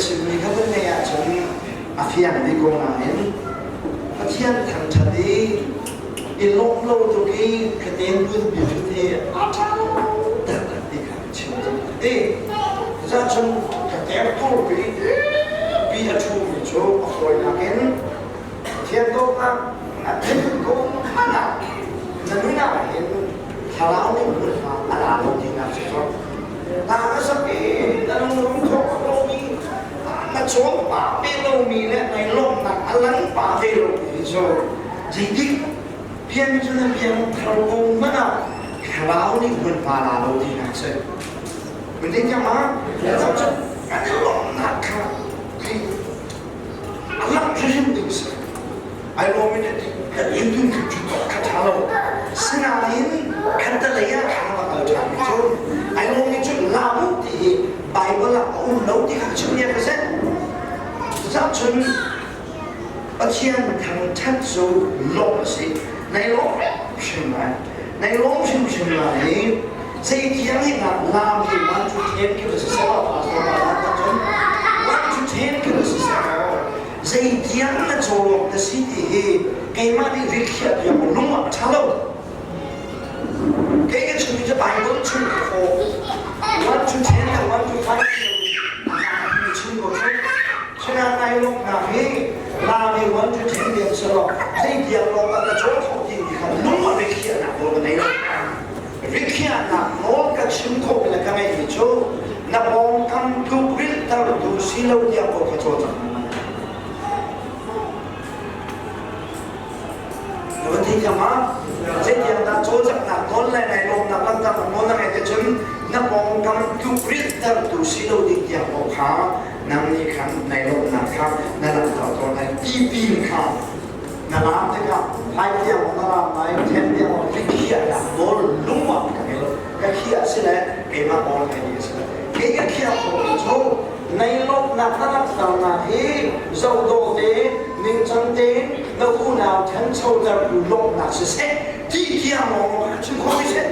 Biachimmi kha kan ngeih ahcun a fiang dih ko nain Pathian thangṭhat i i lawmh lo tuk i khaten bunpi ṭhut hi a ṭha taktak ti kha ka chim cang ka ti. Cucun ka terturpi pi a ṭhumi cu a fawinak in Pathian dawtnak na theih ko hmanh ah na nun ah hin thlarau nih hmunhma a la lo tinak si cu. Na ka sak i na lung thawk lomi na cawn pah ve lomi le nai lawmhnak a lang pah ve lomi cu zeitik pian cu na pian thar ko hmanh ah thlarau nih hmunhma la lo tinak si. Mun ding tiang ma? Cun kan i lawmhnak kha a langh hrimhrim ding si. Ai lawm in kan in tun cu kha ṭha lo. Sinain khattelei ah kha va kal ṭhan mi cu ai lawm mi cu lamu ti hi Bible ah a um lo ti kha chim nia ka si. Cucun Pathian thangṭhat cu lawmh a si. Nai lawm hrim lai. Nai lawm hrimhrim lai i zeitiang hi dah lam hi 1 to 10 khi va si seh law pastor pa lan cun 1 to 10 khi va si seh law zeitiang na cawlawk na si ti hi keimah nih rikhiah piak lung ah a ṭha lo. Kei ka chim cu Bible chung ka fawh 1 to 10 le 1 to 5 mi chim ko cu. Sinain nai lawmhnak hi Lami 1 to 10 tiang si law zeitiang lawng ah na cawl khawh ti mi kha lung ah rikhiahnak nawl ka nei lo. Rikhiahnak nawl ka chim khawh le ka ngeihmi cu na pawngkam tlukrilhtertu si lo tiang ko ka cawl cang. Na van thei thiam ma? Zeitiang dah cawlcanghnak nawl le nai lawmnak langhternak nawl na ngeih ahcun na pawngkam tlukrilhtertu si lo ding tiang ko kha nang nih khan nai lawmhnak kha na langhter tawn lai. Tipil kha na laam tikah hmai tiang na laam lai, then tiang rikhiahnak nawl lung ah ka ngei lo. Ka khiah si le keimah nawl ngai mi a si le. Kei ka khiah khawhmi cu nai lawmhnak na langhternak hi zohdawh te ningcang tein na unau thanchotertu lawmhnak siseh ti tiang lawng ka chim khawh mi si.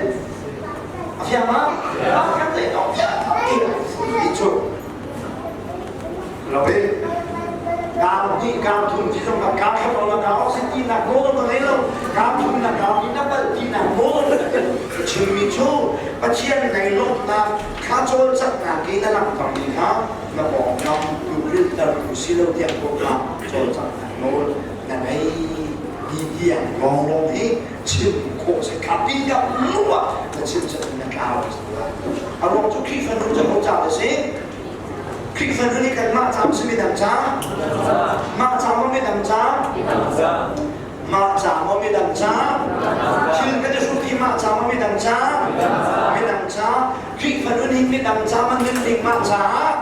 A fiang ma? A kan te to ti cu lo e kaam ti kaam thum ti zong ka kha lo la ka si ti nak nawl ka ngei lo kaam thum na kaam ti na bal ti nak nawl ka chim mi cu Pathian nei lawmhnak kha cawlcanghnak i na langhter mi kha na pawngkam tlukrilhtertu si lo tiang ko kha cawlcanghnak nawl na ngei ti tiang lawnglawng hi chim khawh si kha pin ah lung ah na chim cun na tlau a ruang cu Khrihfa nu cu ho ca a si Khrihfa nu nih kanmah ca si midang ca mah ca maw midang ca mah ca maw midang ca thil kan i hruk i mah ca maw midang ca midang ca Khrihfa nun hi midang ca man nun ding mah caah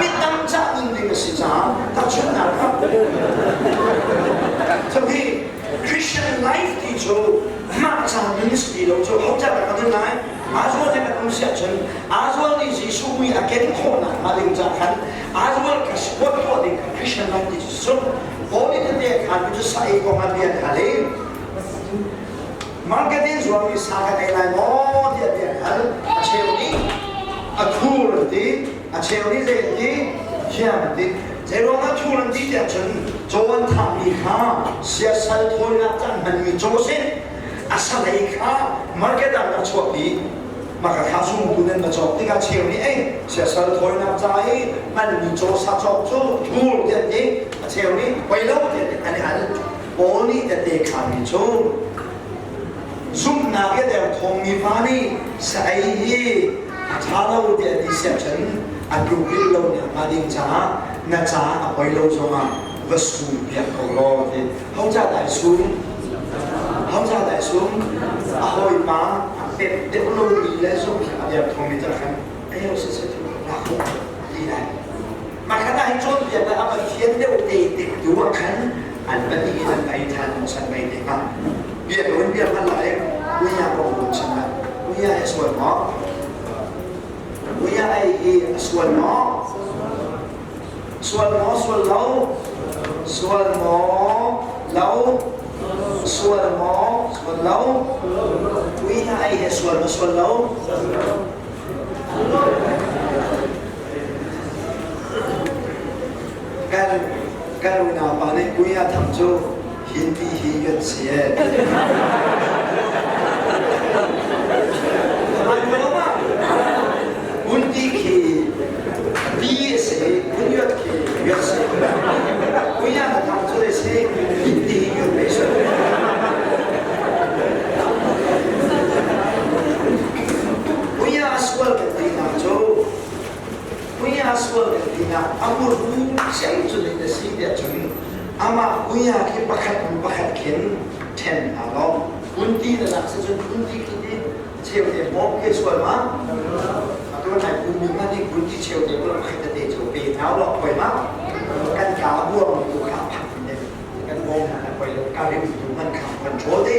midang ca nun ding a si caah tahchunhnak ah so hi Christian life ti cu mah ca nun si ti lo cu ho ca dah ka nun lai Azual he kan um si ahcun Azual nih Jesuh mui a ken khawhnak hnga ding ca khan Azual kha support tuah ding kha Christian life ti cu sung Paul nih tete khan cu sa ei kong ah bia an hal i Marketing zuarmi sa kan ei lai maw tiah bia an hal. A cheu nih a thur an ti, a cheu nih zei an ti, thiam an ti. Zeiruangah thur an ti tiah cun caw an thahmi kha siasal thawinak ca an hmanmi caw si. A salei kha market ah rak chuahpi. Maka kha zumtu nan va cawk tikah cheu nih ei siasal thawinak ca i hmanmi caw sa cawk cu thur tiah an ti. A cheu nih poi lo tiah an i al. Paul nih tehte khaanmi cu zumhnak i derthawmmi pa nih sa-ei hi a ṭha lo tiah ti siah cun a tlukrilh lo nakhnga ding caah na caah a poi lo zongah va sum piak ko law ti. Ho ca dah i sum? Ho ca dah i sum? A hawipa a pek deuh lomi le zumhnak a derthawmmi ca khan ei lo siseh cu lak u ti lai. Makhat ah hi cawnpiaknak a Pathian deuh te tik tu ah khan an pahnih in an ei ṭhan san mei te hnga. Bia ko in bia hman lai uia kong vun chim lai. Uia hi a sual maw? Uia ei hi a sual maw? Sual maw? Sual lo? Sual maw? Lo? Sual maw? Sual lo? Uia ei hi a sual maw? Sual lo? Kan kan unau pa nih Kuya Thang cu Hindi hi kan si e. Kunti khi ti a si, kunyot khi yot si. Kuya na thang cu si, Hindi hi yot ve si. Kuya sual kan ti nak cu Kuya sual kan ti nak amur hu siang cu ni na si tiah cun amah kuya khi pakhat hnu pakhat khin ṭhen aa lawm. Kunti na lak si cun kunti khi ti cheu te hmawm khi sual ma? Atu nai kumi ma nih kunti cheu te kul pakhat tete cu pe thau lo poi ma? Kan ka buang tu kha phak ne kan bawm na poi lo ka rim tu man kha control te.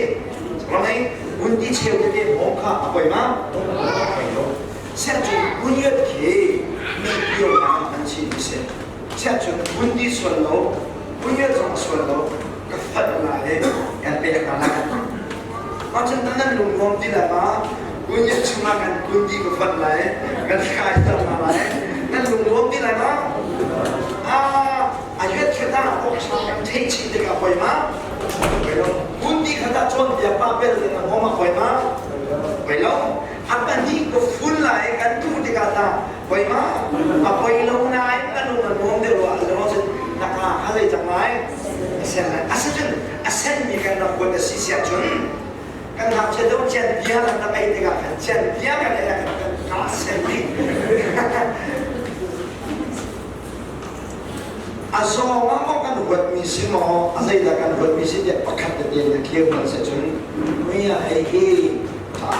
Ramai kunti cheu tete hmawm kha a poi ma? Poi lo. Siangcun kunyat khi mi pio nak an chin mi si. Siangcun kun ti sual lo, kunyat zong a sual lo, ka fat la he kan pek hna lai. Macun nan lungnuam ti lai ma, kunyat chungah kan kun ti ka fat lai, kan khai ter hna lai, nan lungnuam ti lai ma? Ah, a yuat khat ah awk kan theih chih tikah poi ma? Poi lo. Kun ti khat ah cawnpiak pa bel in a hom a poi ma? Poi lo. A pahnih ka fun lai kan tuh tikah tah poi ma a poi lo nain a lung a nuam deuh ah lo cun na ka a zei cang lai a sen lai a si cun a senmi kan rak huat a si siah cun kan ngakchia deuh cian bia kan rak ei tikah khan cian bia kan ei ah khan kan ka sen dih a zawng ah maw kan huatmi si maw a zeidah kan huatmi si tiah pakhat tete na clear hmanh seh cun mui ah hei hi ṭha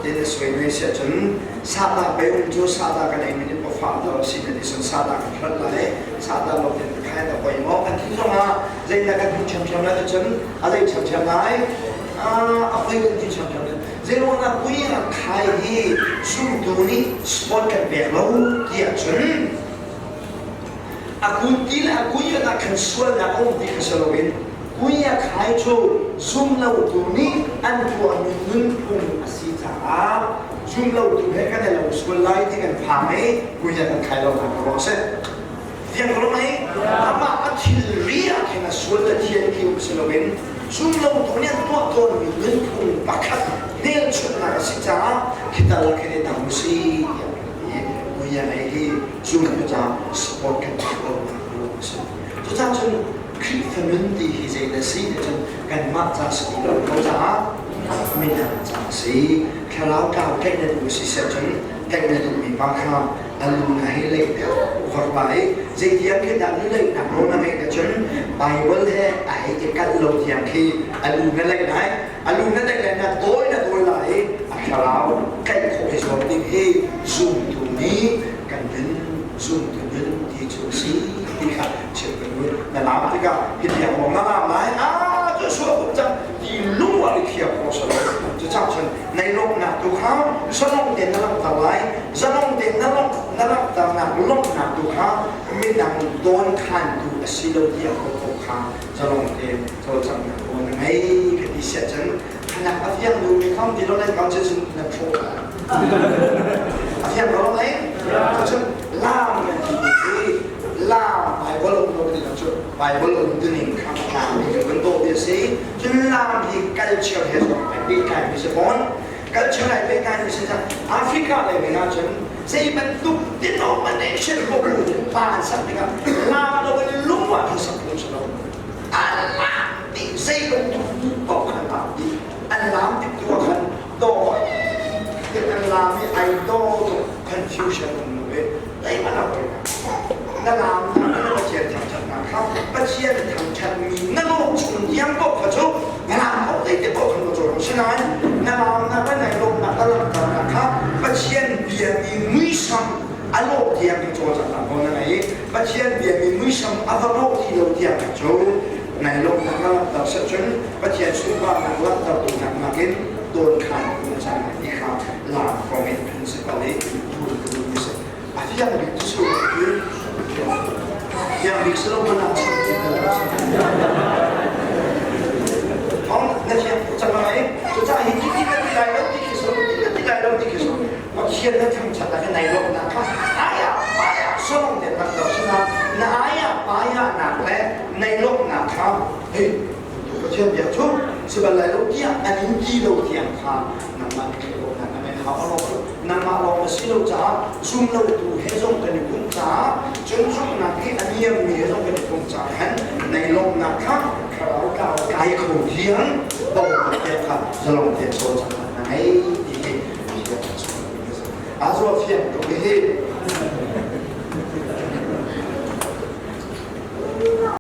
tein na suai ve siah cun sahdah pei um cu sahdah kan ei mi nih pafa do si na ti cun sahdah kan hlat lai sahdah lo in khai ta poi maw kan ti zongah zeidah kan ti ṭhiamṭhiam lai cun a zei ṭhiamṭhiam lai a poi kan ti ṭhiamṭhiam lai zeiruangah pui a khai hi zumtu nih sport kan pek lo tiah cun A kunti le a kuian ah khan sualnak a um ti kha si loin kui a khai cu zumlotu nih an tuahmi nunphung a si caah zumlotu he kan i lo sual lai ti kan phang i kui ah kan khai lo nak ruang a si. Fiang ko mei? Amah a thilri ah khin a sual le thian khi um si loin zumlotu nih an tuah tawnmi nunphung pakhat hmelchunhnak a si caah khi tal ah khin i dang u si tiah Muia ngei hi zumtu caah support kan pek lo nak ruang a si. Cucaah cun Khrihfa nun ti hi zei dah si ti cun kanmah ca si ti lo ko caah midang ca a si. Thlarau tlau tlaih na duh si seh cun tlaih na duhmi pa kha a lu na hei leih deuh vak lai. Zeitiang khi dah lu leihnak nawl na ngeih cun Bible he a hei i kalh lo tiang khi a lu na leih lai. A lu na neih lai na dawi na dawi lai i a thlarau tlaih khawh i zuam ding hi zumtu nih kan nun zumtu nun ti cu a si ti kha chim kan duh. Na laam tikah hi tiang maw na laam lai ah cu sual tuk cang ti lung ah i thiam khawh si lo. Cucaah cun nei lawmhnak tu kha zalong tein na langhter lai. Zalong tein na lawmh na langhternak lawmhnak tu kha midang dawnkhantu a si lo tiah ko kha zalong tein cawlcanghnak aw na ngei ka ti siah cun khanak a fiang duhmi kham ti lo nan kau cun na thlawh a fiang ko lai cun lam kan ti mi hi lam Bible um lo ti lo cu Bible um tuning kha lam ni kan dawh ti a si cun lam hi culture he zong ai pehtlai mi si fawn culture ai pehtlai mi si cang Africa lei mi ah cun zei bantuk denomination ko pa an sak tikah lam lo in lung ah khan sak phung si lo an lam dih zei bantuk duh paoh khan an lam dih an lam tik tu ah khan daw in an lam i ai daw tuk confusion um lo i zeihmanh a poi na lam na na Pathian thangṭhatnak kha Pathian thangṭhatmi na lawm chung tiang paoh kha cu na lam paoh zeite paoh khan na cawl sinain na lamnak le nai lawmnak na langhternak kha Pathian biami muisam a lawh tiang in cawlcanghnak nawl na ngei i Pathian biami muisam a va lawh ti lo tiang cu nai lawmhnak na langhter seh cun Pathian sunparnak langhtertu nak nakin dawnkhan na cang ti kha lam kong in principle i thultu mi si. A fiang bik cu su fiang bik si lo man ah chim ti Thong na thiam cang lai cucaah hi ti ti na ti lai lo ti khi so ti na ti lai lo ti khi so Pathian na thangṭhat ah nai lawmhnak kha aya paya solong te rak do sina na aya pa. hmaiahnak le nei lawmhnak kha hei Pathian bia cu si bal lai lo tiah an in ti lo tiang kha nangmah nih lawmhnak na ngeih hau a nangmah lawng na si lo caah zum lo tu he zong kan i pumh caah cun zumhnak hi a niammi he zong kan i pumh caah khan nei lawmhnak kha thlarau tlau kai kho tiang bawmhnak te kha zalong te cawlcanghnak na ngei ti hi a zual fiang tuk hi.